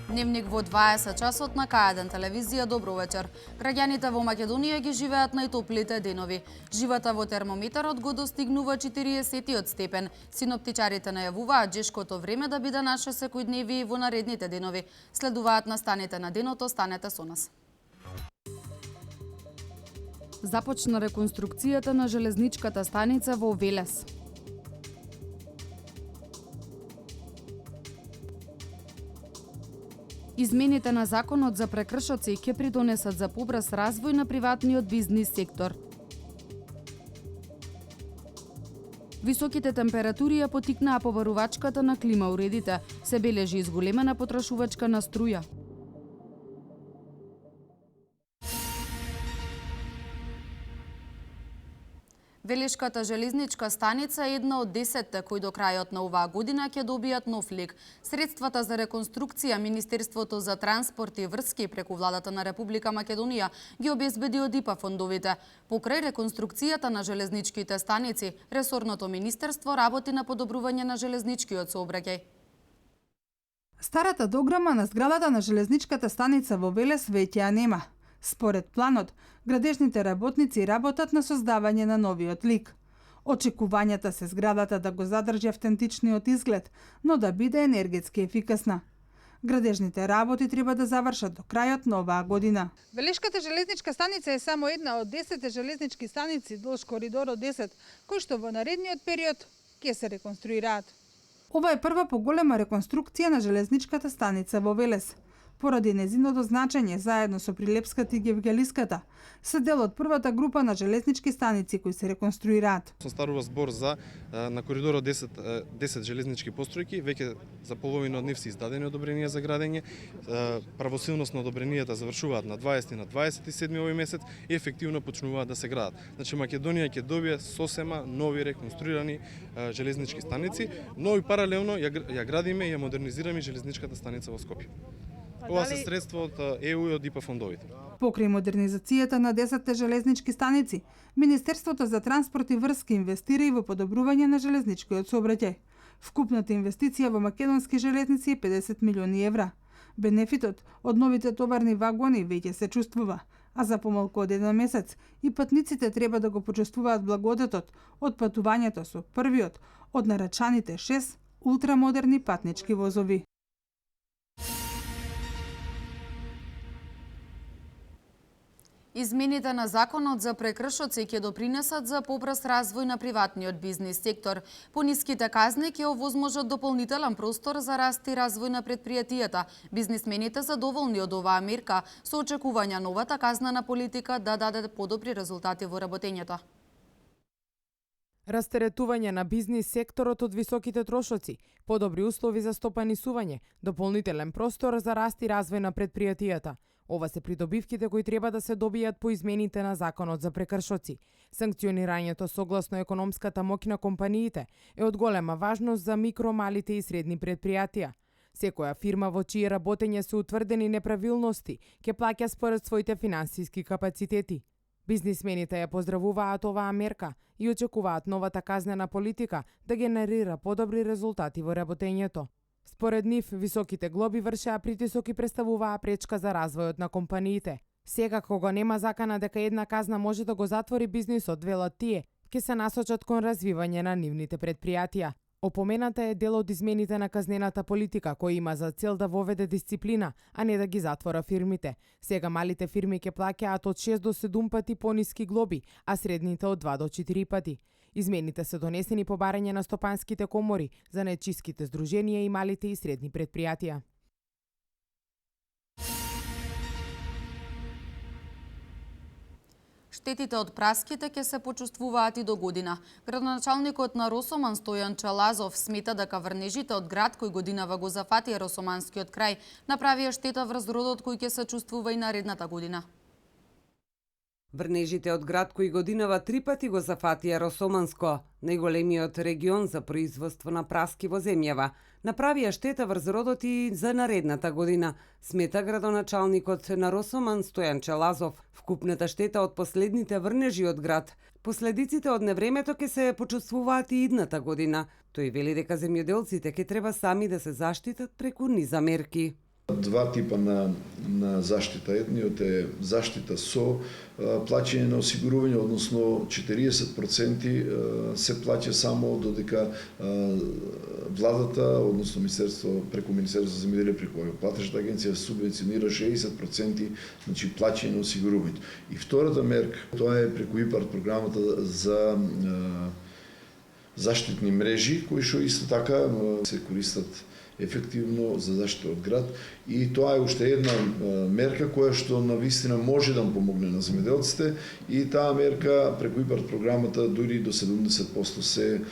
Дневник во 20 часот на К1 телевизија. Добро вечер. Граѓаните во Македонија ги живеат најтоплите денови. Живата во термометарот го достигнува 40 степен. Синоптичарите најавуваат жешкото време да биде наше секојдневие во наредните денови. Следуваат настаните на денот, останете со нас. Започна реконструкцијата на железничката станица во Велес. Измените на законот за прекршоци ќе придонесат за побрз развој на приватниот бизнис сектор. Високите температури ја потикнаа побарувачката на клима уредите. Се бележи изголемена потрошувачка на струја. Велешката железничка станица е една од 10 кои до крајот на оваа година ќе добијат нов лик. Средствата за реконструкција Министерството за транспорт и врски преку владата на Република Македонија ги обезбеди од ИПА фондовите. Покрај реконструкцијата на железничките станици, ресорното министерство работи на подобрување на железничкиот сообраќај. Старата дограма на зградата на железничката станица во Велес веќе ја нема. Според планот, градежните работници работат на создавање на новиот лик. Очекувањата се зградата да го задржи автентичниот изглед, но да биде енергетски ефикасна. Градежните работи треба да завршат до крајот на оваа година. Велешката железничка станица е само една од 10 железнички станици долж коридорот 10, кои што во наредниот период ќе се реконструираат. Ова е прва поголема реконструкција на железничката станица во Велес. Поради незиното значење, заедно со Прилепската и Гевгелиската, се дел од првата група на железнички станици кои се реконструираат. Со старува збор за на коридорот 10 железнички постројки, веќе за половина од нив се издадени одобренија за градење. Правосилносно одобренијата завршуваат на 20 и на 27 овој месец и ефективно почнуваат да се градат. Значи Македонија ќе добие сосема нови реконструирани железнички станици, но и паралелно ја градиме и ја модернизираме железничката станица во Скопје. Ова се средства од ЕУ и од ИПА фондовите. Покрај модернизацијата на 10 железнички станици, Министерството за транспорт и врски инвестира и во подобрување на железничкиот сообраќај. Вкупната инвестиција во македонски железници е 50 милиони евра. Бенефитот од новите товарни вагони веќе се чувствува, а за помалку од еден месец и патниците треба да го почувствуваат благодетот од патувањето со првиот од нарачаните 6 ултрамодерни патнички возови. Измените на законот за прекршоци ќе допринесат за побрз развој на приватниот бизнис сектор. Пониските казни ќе овозможат дополнителен простор за раст и развој на предпријатијата. Бизнисмените задоволни од оваа мерка со очекување новата казнена политика да даде подобри резултати во работењето. Растеретување на бизнис секторот од високите трошоци, подобри услови за стопанисување, дополнителен простор за раст и развој на предпријатијата. Ова се придобивките кои треба да се добијат по измените на законот за прекршоци. Санкционирањето согласно економската моќ на компаниите е од голема важност за микро, малите и средни предпријатија. Секоја фирма во чие работење се утврдени неправилности ќе плаќа според своите финансиски капацитети. Бизнисмените ја поздравуваат оваа мерка и очекуваат новата казнена политика да генерира подобри резултати во работењето. Според нив, високите глоби вршеа притисок и представуваа пречка за развојот на компаниите. Сега, кога нема закана дека една казна може да го затвори бизнисот, велат тие, ќе се насочат кон развивање на нивните предпријатија. Опомената е дел од измените на казнената политика, кој има за цел да воведе дисциплина, а не да ги затвора фирмите. Сега малите фирми ќе плаќаат од 6 до 7 пати пониски глоби, а средните од 2 до 4 пати. Измените се донесени по барање на стопанските комори, занаетчиските здруженија и малите и средни предпријатија. Штетите од праските ќе се почувствуваат и до година. Градоначалникот на Росоман Стојан Чалазов смета дека врнежите од град кој годинава го зафатија Росоманскиот крај направија штета врз родот кој ќе се чувствува и наредната година. Врнежите од град кој годинава 3 пати го зафатија Росоманско, најголемиот регион за производство на праски во земјава, направија штета врз родот и за наредната година, смета градоначалникот на Росоман Стојан Челазов. Вкупната штета од последните врнежи од град, последиците од невремето ќе се почувствуваат и идната година. Тој вели дека земјоделците ќе треба сами да се заштитат преку низа мерки. Два типа на заштита. Едниот е заштита со плаќање на осигурување, односно 40% се плаќа само додека владата, односно преку Министерство за земјоделие, преку платежната агенција субвенционира 60%, значи плаќање на осигурувањето. И втората мерка, тоа е преку ИПАРД програмата за заштитни мрежи, кои што исто така се користат ефективно за заштита од град, и тоа е уште една мерка која што навистина може да помогне на земјоделците, и таа мерка преку ИПАРД програмата дури до 70%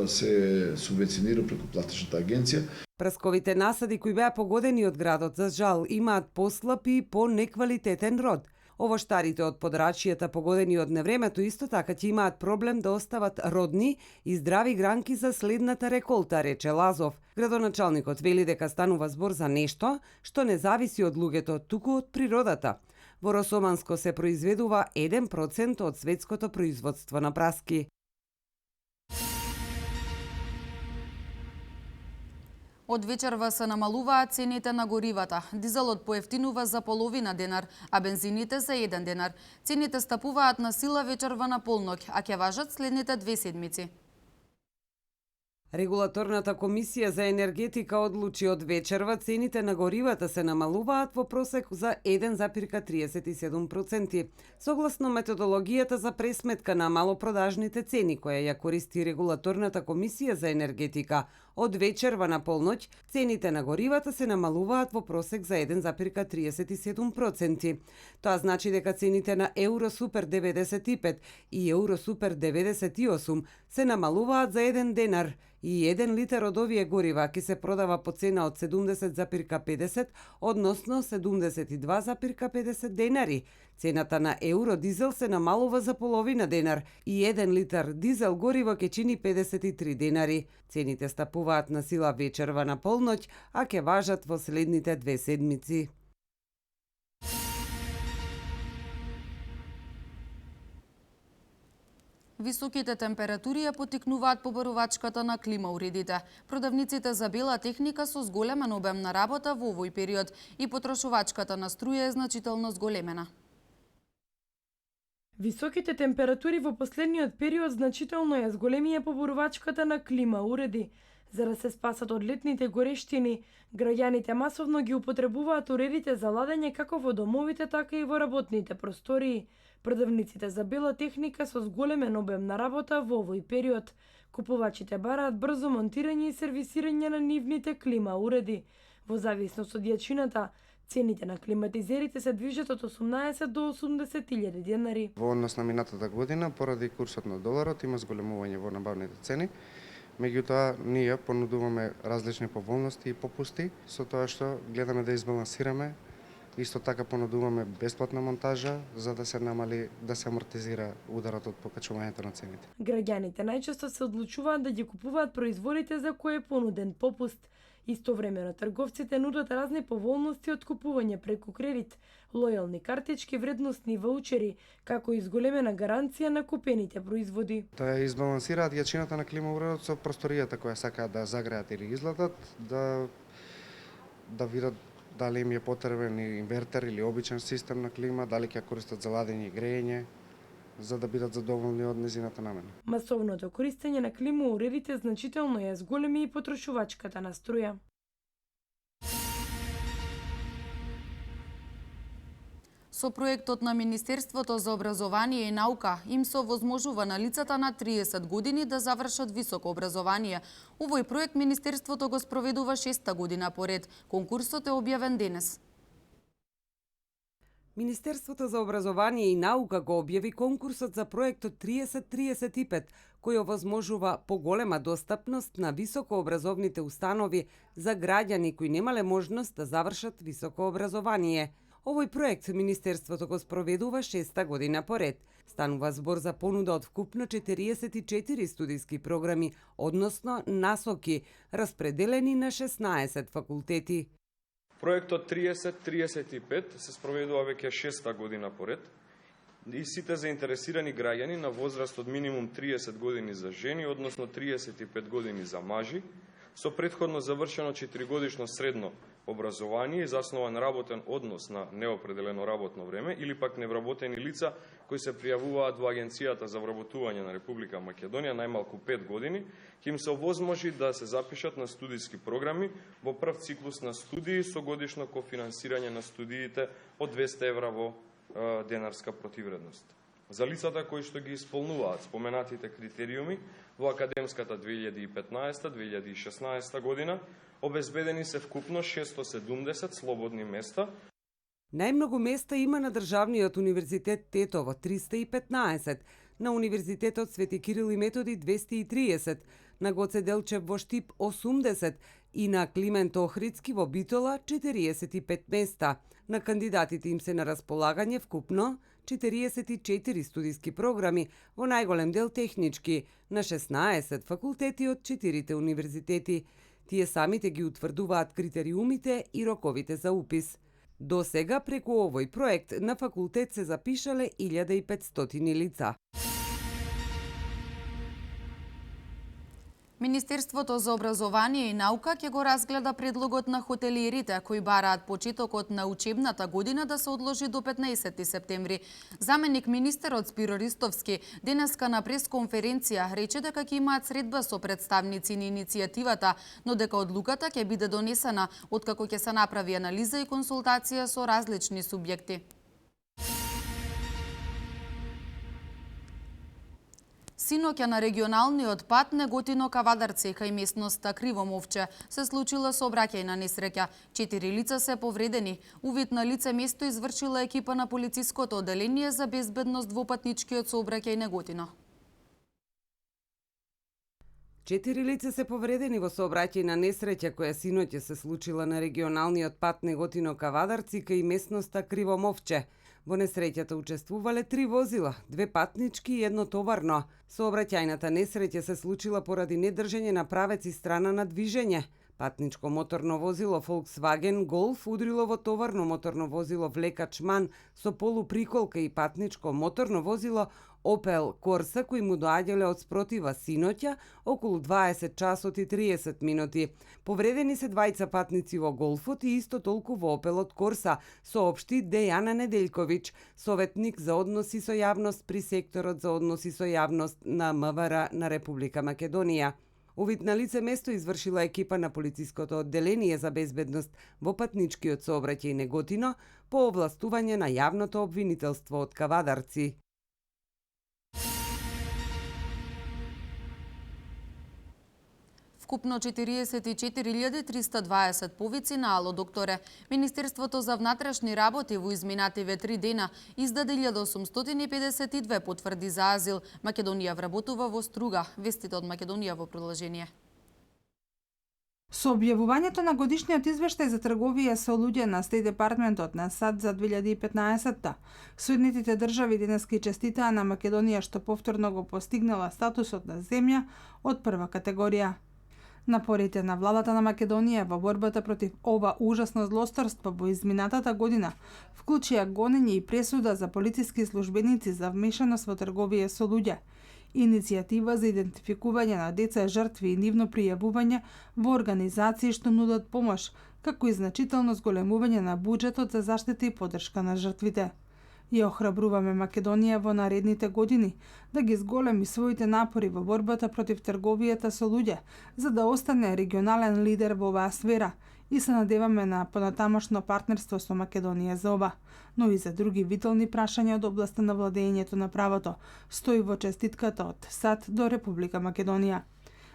се субвенционира преку платежната агенција. Прасковите насади кои беа погодени од градот за жал имаат послаб и по-неквалитетен род. Овоштарите од подрачијата погодени од невремето исто така ќе имаат проблем да остават родни и здрави гранки за следната реколта, рече Лазов. Градоначалникот вели дека станува збор за нешто што не зависи од луѓето, туку од природата. Во Росоманско се произведува 1% од светското производство на праски. Од вечерва се намалуваат цените на горивата. Дизелот поевтинува за половина денар, а бензините за 1 денар. Цените стапуваат на сила вечерва на полноќ, а ќе важат следните 2 седмици. Регулаторната комисија за енергетика одлучи од вечерва цените на горивата се намалуваат во просек за 1,37%. Согласно методологијата за пресметка на малопродажните цени, која ја користи Регулаторната комисија за енергетика, од вечерва на полноќ цените на горивата се намалуваат во просек за 1,37%. Тоа значи дека цените на Евросупер 95 и Евросупер 98 се намалуваат за 1 денар, и 1 литар од овие горива ќе се продава по цена од 70,50, односно 72,50 денари. Цената на евродизел се намалува за половина денар и 1 литар дизел гориво ќе чини 53 денари. Цените стапуваат на сила вечерва на полноќ, а ќе важат во следните 2 седмици. Високите температури ја поттикнуваат побарувачката на клима уредите. Продавниците за бела техника со зголемен обем на работа во овој период и потрошувачката на струја е значително зголемена. Високите температури во последниот период значително ја зголемија побарувачката на клима уреди. За да се спасат од летните горештини, граѓаните масовно ги употребуваат уредите за ладење како во домовите, така и во работните простории. Продавниците за бела техника со зголемен обем на работа во овој период. Купувачите бараат брзо монтирање и сервисирање на нивните клима уреди. Во зависност од јачината, цените на климатизерите се движат од 18 до 80.000 денари. Во однос на минатата година, поради курсот на доларот, има зголемување во набавните цени. Меѓутоа, ние понудуваме различни поволности и попусти, со тоа што гледаме да избалансираме. Исто така понудуваме бесплатна монтажа за да се намали, да се амортизира ударот од покачувањето на цените. Граѓаните најчесто се одлучуваат да ги купуваат производите за кои е понуден попуст. Истовремено трговците нудат разни поволности од купување преку кредит, лојални картички, вредносни ваучери, како и зголемена гаранција на купените производи. Да избалансираат јачината на климауредот со просторијата која сакаат да загреат или изладат, да видат дали им е потребен инвертер или обичен систем на клима, дали ќе користат за ладење и грејење, за да бидат задоволни од незината намена. Масовното користење на климауредите значително ја зголеми и потрошувачката на струја. Со проектот на Министерството за образование и наука им се овозможува на лицата на 30 години да завршат високо образование. Овој проект Министерството го спроведува 6-та година поред. Конкурсот е објавен денес. Министерството за образование и наука го објави конкурсот за проектот 3035, кој овозможува поголема достапност на високообразовните установи за граѓани кои немале можност да завршат високо образование. Овој проект Министерството го спроведува 6-та година поред. Станува збор за понуда од вкупно 44 студиски програми, односно насоки, распределени на 16 факултети. Проектот 3035 се спроведува веќе 6-та година поред и сите заинтересирани граѓани на возраст од минимум 30 години за жени, односно 35 години за мажи, со претходно завршено 4-годишно средно образование и заснован работен однос на неопределено работно време или пак невработени лица кои се пријавуваат во Агенцијата за вработување на Република Македонија најмалку 5 години, ќе им се овозможи да се запишат на студиски програми во прв циклус на студии со годишно кофинансирање на студиите од 200 евра во денарска противредност. За лицата кои што ги исполнуваат споменатите критериуми во академската 2015-2016 година, обезбедени се вкупно 670 слободни места. Најмногу места има на Државниот универзитет Тетово 315, на Универзитетот Свети Кирил и Методи 230, на Гоце Делчев во Штип 80 и на Климент Охридски во Битола 45 места. На кандидатите им се на располагање вкупно 44 студиски програми, во најголем дел технички, на 16 факултети од 4 универзитети. Тие самите ги утврдуваат критериумите и роковите за упис. До сега преку овој проект на факултет се запишале 1500 лица. Министерството за образование и наука ќе го разгледа предлогот на хотелиерите кои бараат почетокот на учебната година да се одложи до 15 септември. Заменик министерот Спиро Ристовски денеска на пресконференција рече дека ќе имаат средба со представници на иницијативата, но дека одлуката ќе биде донесена откако ќе се направи анализа и консултација со различни субјекти. Синоќа на регионалниот пат Неготино-Кавадарци кај местноста Кривомовче се случила сообраќајна несреќа. 4 лица се повредени. Увид на лице место извршила екипа на полициското одделение за безбедност во патничкиот сообраќај Неготино. 4 лица се повредени во сообраќајна несреќа која синоќа се случила на регионалниот пат Неготино-Кавадарци кај местноста Кривомовче. Во несреќата учествувале 3 возила, 2 патнички и 1 товарно. Сообраќајната несреќа се случила поради недржење на правец и страна на движење. Патничко моторно возило Volkswagen Golf удрило во товарно моторно возило Влекач Ман со полуприколка и патничко моторно возило Opel Corsa кои му доаѓале од спротива синоќа околу 20 часот и 30 минути. Повредени се двајца патници во Голфот и исто толку во Opelот Corsa, соопшти Дејана Неделјковиќ, советник за односи со јавност при секторот за односи со јавност на МВР на Република Македонија. Увид на лице место извршила екипа на полициското одделение за безбедност во патничкиот сообраќај Неготино по овластување на јавното обвинителство од Кавадарци. Вкупно 44.320 повици на Ало докторе. Министерството за внатрешни работи во изминативе 3 дена издаде 1852 потврди за азил. Македонија вработува во струга. Вестите од Македонија во продолжение. Со објавувањето на годишниот извештај за трговија со луѓе на Стејт Департментот на САД за 2015-та, соединетите држави денеска честитаа на Македонија што повторно го постигнала статусот на земја од прва категорија. Напорите на владата на Македонија во борбата против ова ужасно злосторство во изминатата година вклучија гонење и пресуда за полициски службеници за вмешаност во трговија со луѓе, иницијатива за идентификување на деца жртви и нивно пријавување во организации што нудат помош, како и значително зголемување на буџетот за заштита и поддршка на жртвите. Ја охрабруваме Македонија во наредните години да ги зголеми своите напори во борбата против трговијата со луѓе, за да остане регионален лидер во оваа сфера и се надеваме на понатамошно партнерство со Македонија за ова, но и за други витални прашања од областа на владењето на правото, стои во честитката од САД до Република Македонија.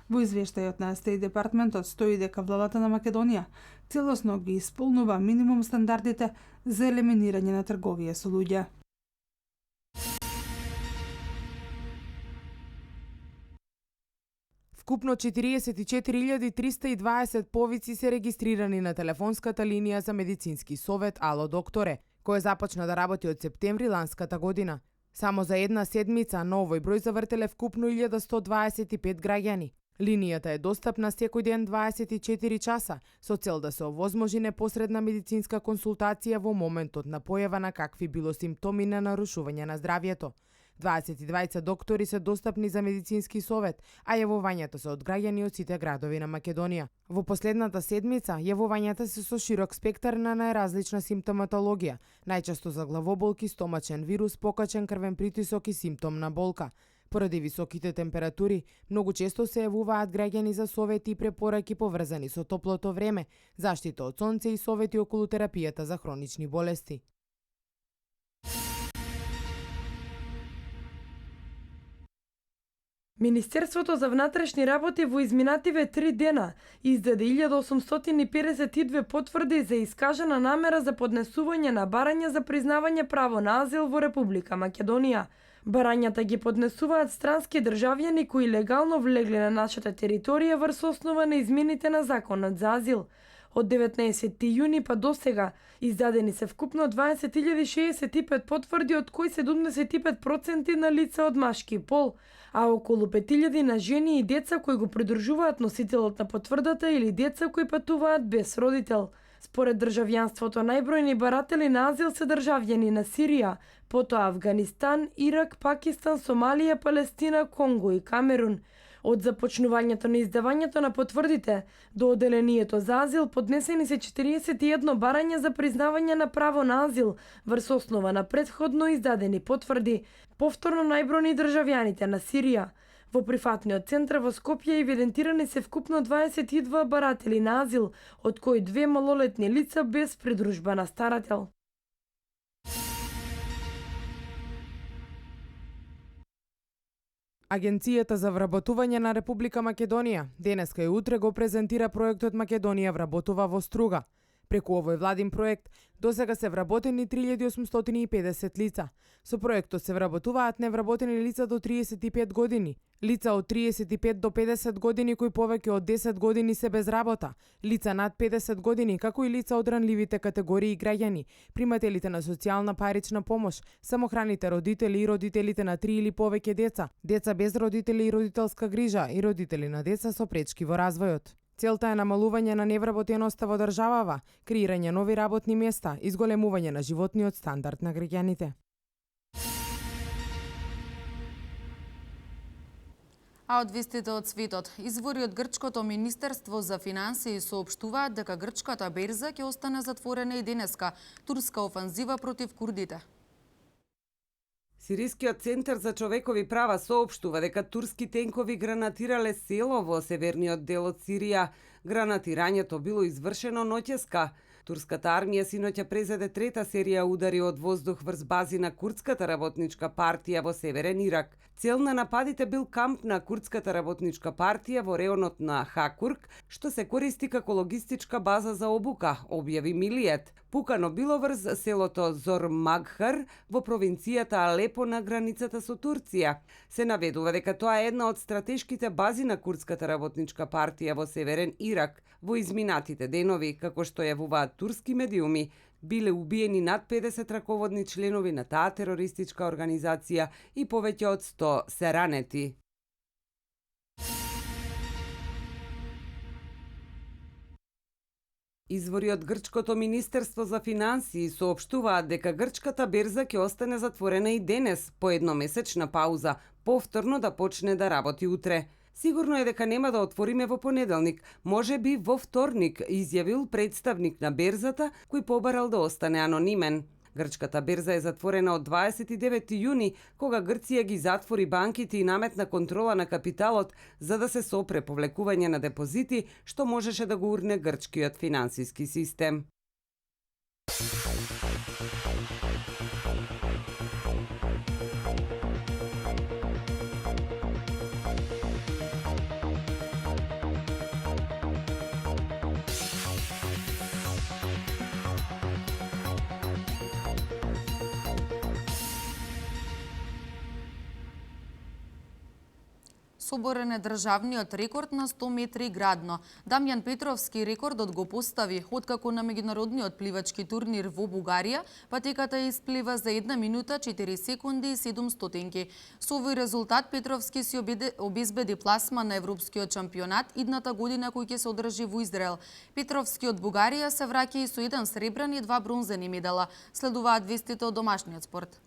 Во извештајот на Стејт Департментот стои дека владата на Македонија целосно ги исполнува минимум стандардите за елиминирање на трговија со луѓе. Вкупно 44.320 повици се регистрирани на телефонската линија за медицински совет Ало докторе, која започна да работи од септември ланската година. Само за една седмица на овој број завртеле вкупно 1125 граѓани. Линијата е достапна секој ден 24 часа со цел да се овозможи непосредна медицинска консултација во моментот на појава на какви било симптоми на нарушување на здравјето. 22 доктори се достапни за медицински совет, а јавувањата се од граѓани од сите градови на Македонија. Во последната седмица, јавувањата се со широк спектар на најразлична симптоматологија, најчесто за главоболки, стомачен вирус, покачен крвен притисок и симптомна болка. Поради високите температури, многу често се јавуваат граѓани за совети и препораки поврзани со топлото време, заштита од сонце и совети околу терапијата за хронични болести. Министерството за внатрешни работи во изминативе 3 дена издаде 1852 потврди за искажана намера за поднесување на барања за признавање право на азил во Република Македонија. Барањата ги поднесуваат странски државјани кои легално влегле на нашата територија врз основа на измените на Законот за азил. Од 19 јуни па до сега издадени се вкупно 20.065 потврди, од кои 75% на лица од машки пол, а околу 5.000 на жени и деца кои го придружуваат носителот на потврдата или деца кои патуваат без родител. Според државјанството, најбројни баратели на азил се државјани на Сирија, потоа Авганистан, Ирак, Пакистан, Сомалија, Палестина, Конго и Камерун. Од започнувањето на издавањето на потврдите до оделението за азил поднесени се 41 барања за признавање на право на азил врз основа на претходно издадени потврди. Повторно најбројни државјаните на Сирија. Во прифатниот центар во Скопје евидентирани се вкупно 22 баратели на азил, од кои 2 малолетни лица без придружба на старател. Агенцијата за вработување на Република Македонија денеска и утре го презентира проектот Македонија вработува во струга. Преку овој владин проект досега се вработени 3850 лица. Со проектот се вработуваат невработени лица до 35 години, лица од 35 до 50 години кои повеќе од 10 години се без работа, лица над 50 години, како и лица од ранливите категории граѓани, примателите на социјална парична помош, самохраните родители и родителите на 3 или повеќе деца, деца без родители и родителска грижа и родители на деца со пречки во развојот. Целта е намалување на невработеноста во државава, креирање нови работни места и зголемување на животниот стандард на граѓаните. А од вестите од светот, извори од Грчкото Министерство за финансии соопштуваат дека грчката берза ќе остане затворена и денеска, турска офанзива против курдите. Сирискиот центар за човекови права соопштува дека турски тенкови гранатирале село во северниот дел од Сирија. Гранатирањето било извршено ноќеска. Турската армија синоќа презеде трета серија удари од воздух врз бази на Курдската работничка партија во северен Ирак. Цел на нападите бил камп на Курдската работничка партија во реонот на Хакурк, што се користи како логистичка база за обука, објави Милиет. Пукано било врз селото Зормагхар во провинцијата Алепо на границата со Турција. Се наведува дека тоа е една од стратешките бази на Курдската работничка партија во северен Ирак. Во изминатите денови, како што јавуваат турски медиуми, биле убиени над 50 раководни членови на таа терористичка организација и повеќе од 100 се ранети. Извори од Грчкото Министерство за финансии соопштуваат дека грчката берза ќе остане затворена и денес, по едномесечна пауза, повторно да почне да работи утре. Сигурно е дека нема да отвориме во понеделник, може би во вторник, изјавил представник на берзата, кој побарал да остане анонимен. Грчката берза е затворена од 29 јуни, кога Грција ги затвори банките и наметна контрола на капиталот за да се сопре повлекување на депозити, што можеше да го урне грчкиот финансиски систем. Соборен е државниот рекорд на 100 метри градно. Дамјан Петровски рекордот го постави откако на меѓународниот пливачки турнир во Бугарија патеката исплива за 1 минута 4 секунди и 7 стотинки. Со овој резултат Петровски си обезбеди пласма на европскиот шампионат идната година кој ќе се одржи во Израел. Петровски од Бугарија се враќа и со 1 сребрен и 2 бронзени медала. Следуваат вестите од домашниот спорт.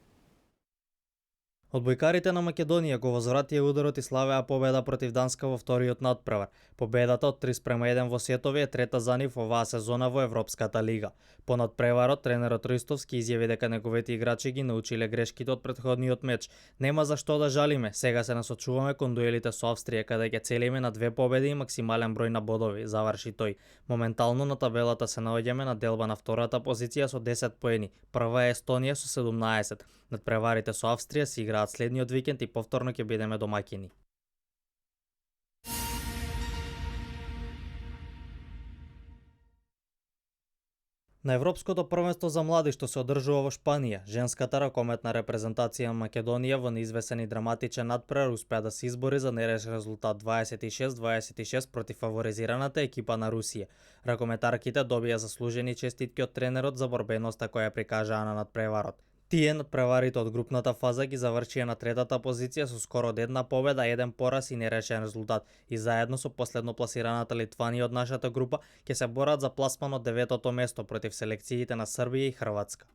Одбојкарите на Македонија го возвратија ударот и славеа победа против Данска во вториот надпревар. Победата од 3:1 во сетови е трета за нив оваа сезона во Европската лига. По надпреварот тренерот Ристовски изјави дека неговите играчи ги научиле грешките од претходниот меч. Нема за што да жалиме, сега се насочуваме кон дуелите со Австрија каде ќе целиме на 2 победи и максимален број на бодови, заврши тој. Моментално на табелата се наоѓаме на делба на втората позиција со 10 поени. Прва е Естонија со 17. Надпреварите со Австрија се играат следниот викенд и повторно ќе бидеме домаќини. На Европското првенство за млади што се одржува во Шпанија, женската ракометна репрезентација на Македонија во неизвесен и драматичен надпревар успеа да се избори за нерешен резултат 26-26 против фаворизираната екипа на Русија. Ракометарките добија заслужени честитки од тренерот за борбеноста која прикажаа на надпреварот. Тие надпреварите од групната фаза ги завршија на третата позиција со скоро од една победа, еден пораз и нерешен резултат и заедно со последно пласираната Литванија од нашата група ќе се борат за пласман од 9-то место против селекциите на Србија и Хрватска.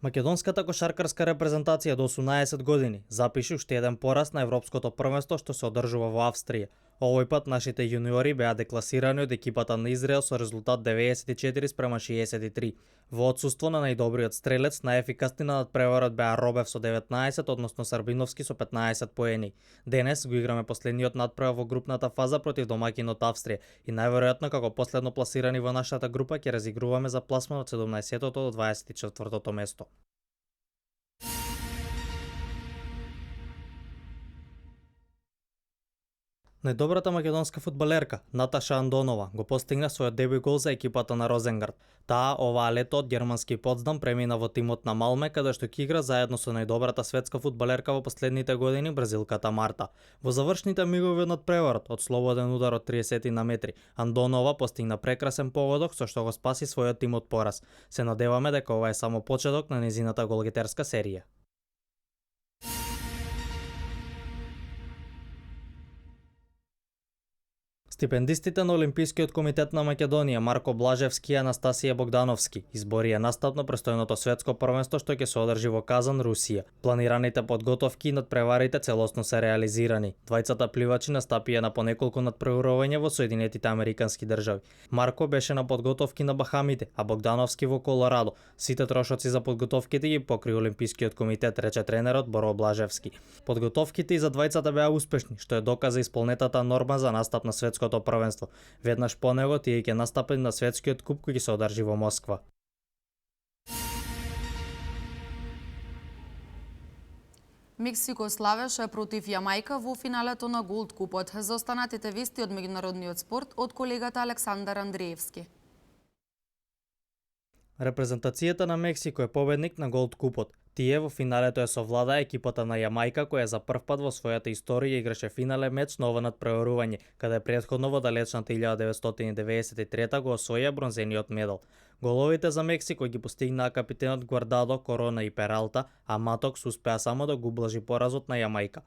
Македонската кошаркарска репрезентација до 18 години запиша уште еден пораз на Европското првенство што се одржува во Австрија. Овој пат нашите јуниори беа декласирани од екипата на Израел со резултат 94-63. Во отсуство на најдобриот стрелец, најефикасни на надпреварот беа Робев со 19, односно Сарбиновски со 15 поени. Денес го играме последниот надпревар во групната фаза против домаќинот Австрија и најверојатно како последно пласирани во нашата група ќе разигруваме за пласман од 17-тото до 24-тото место. Најдобрата македонска фудбалерка, Наташа Андонова, го постигна својот дебют гол за екипата на Розенгард. Таа оваа лето од германски Потсдам премина во тимот на Малме, каде што ќе игра заедно со најдобрата светска фудбалерка во последните години, бразилката Марта. Во завршните мигови од надпреварот, од слободен удар од 30 на метри, Андонова постигна прекрасен погодок со што го спаси својот тим од пораз. Се надеваме дека ова е само почеток на незината голгетерска серија. Стипендистите на Олимпискиот комитет на Македонија Марко Блажевски и Анастасија Богдановски изборија настап на престојното светско првенство што ќе се одржи во Казан, Русија. Планираните подготовки и надпреварите целосно се реализирани. Двајцата пливачи настапија на понеколку надпреварувања во Соединетите Американски држави. Марко беше на подготовки на Бахамите, а Богдановски во Колорадо. Сите трошоци за подготовките ги покри Олимпискиот комитет, рече тренерот Боро Блажевски. Подготовките и за двајцата беа успешни, што е доказ за исполнетата норма за настап на светско првенство. Веднаш по него тие ќе настапат на светскиот куп кој ќе се одржи во Москва. Мексико славеше против Јамајка во финалето на Голд Купот. За останатите вести од меѓународниот спорт од колегата Александар Андреевски. Репрезентацијата на Мексико е победник на Голд Купот. Тие во финалето ја совладаа екипата на Јамајка која за прв пат во својата историја играше финален меч на ова надпреварување, каде претходно во далечната 1993 го освоја бронзениот медал. Головите за Мексико ги постигнаа капитенот Гвардадо, Корона и Пералта, а Матокс успеа само да го ублажи поразот на Јамајка.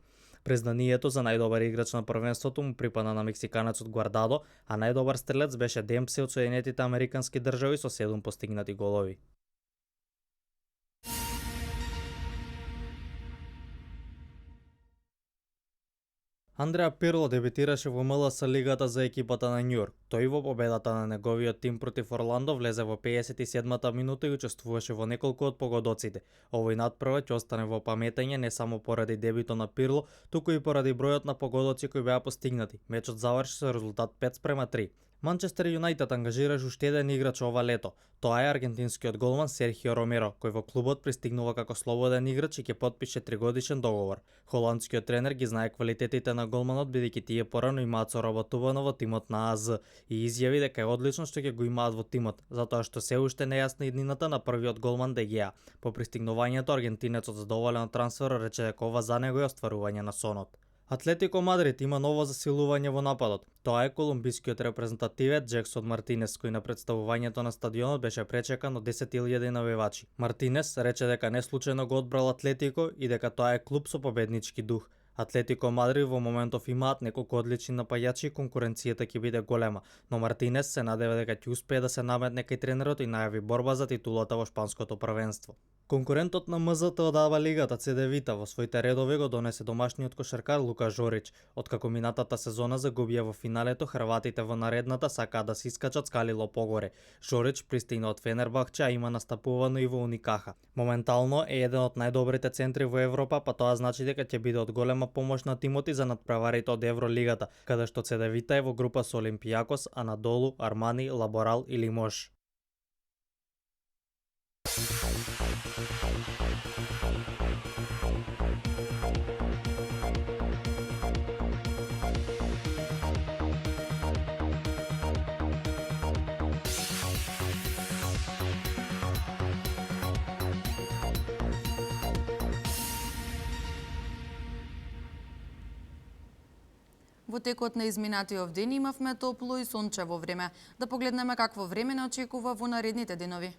Признанието за најдобар играч на првенството му припадна на мексиканецот Гвардадо, а најдобар стрелец беше Демпси од Соединетите Американски држави со 7 постигнати голови. Андреа Пирло дебитираше во МЛС лигата за екипата на Њујорк. Тој во победата на неговиот тим против Орландо влезе во 57-та минута и учествуваше во неколку од погодоците. Овој надпревар ќе остане во паметење не само поради дебитот на Пирло, туку и поради бројот на погодоци кои беа постигнати. Мечот заврши со резултат 5:3. Манчестер Юнајтед ангажираше уште еден играч ова лето. Тоа е аргентинскиот голман Серхио Ромеро, кој во клубот пристигнува како слободен играч и ќе потпише 3-годишен договор. Холандскиот тренер ги знае квалитетите на голманот бидејќи тие порано имаат соработувано во тимот на АЗ и изјави дека е одлично што ќе го имаат во тимот, затоа што се уште нејасна иднината на првиот голман ДГА. По пристигнувањето аргентинецот задоволен од трансферот рече дека ова за него е остварување на сонот. Атлетико Мадрид има ново засилување во нападот. Тоа е колумбискиот репрезентативец Джексон Мартинес, кој на представувањето на стадионот беше пречекан од 10.000 навивачи. Мартинес рече дека не случајно го одбрал Атлетико и дека тоа е клуб со победнички дух. Атлетико Мадрид во моментов имаат неколку одлични напајачи и конкуренцијата ќе биде голема, но Мартинес се надева дека ќе успее да се наметне кај тренерот и најави борба за титулата во шпанското првенство. Конкурентот на МЗТ од АБА лигата Цедевита во своите редови го донесе домашниот кошаркар Лука Жорич. Откако минатата сезона загубија во финалето, хрватите во наредната сакаат да се искачат скалило погоре. Жорич пристигна од Фенербахче, а има настапувано и во Уникаха. Моментално е еден од најдобрите центри во Европа, па тоа значи дека ќе биде од голема помош на тимот и за надпреварите од Евролигата, каде што Цедевита е во група со Олимпијакос, Анадолу, Армани, Лаборал и Лимош. Во текот на изминатиот ден имавме топло и сончево време. Да погледнеме какво време не очекува во наредните денови.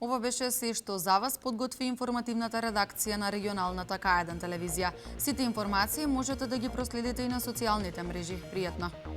Ова беше се што за вас подготви информативната редакција на регионалната К1 телевизија. Сите информации можете да ги проследите и на социјалните мрежи. Пријатно!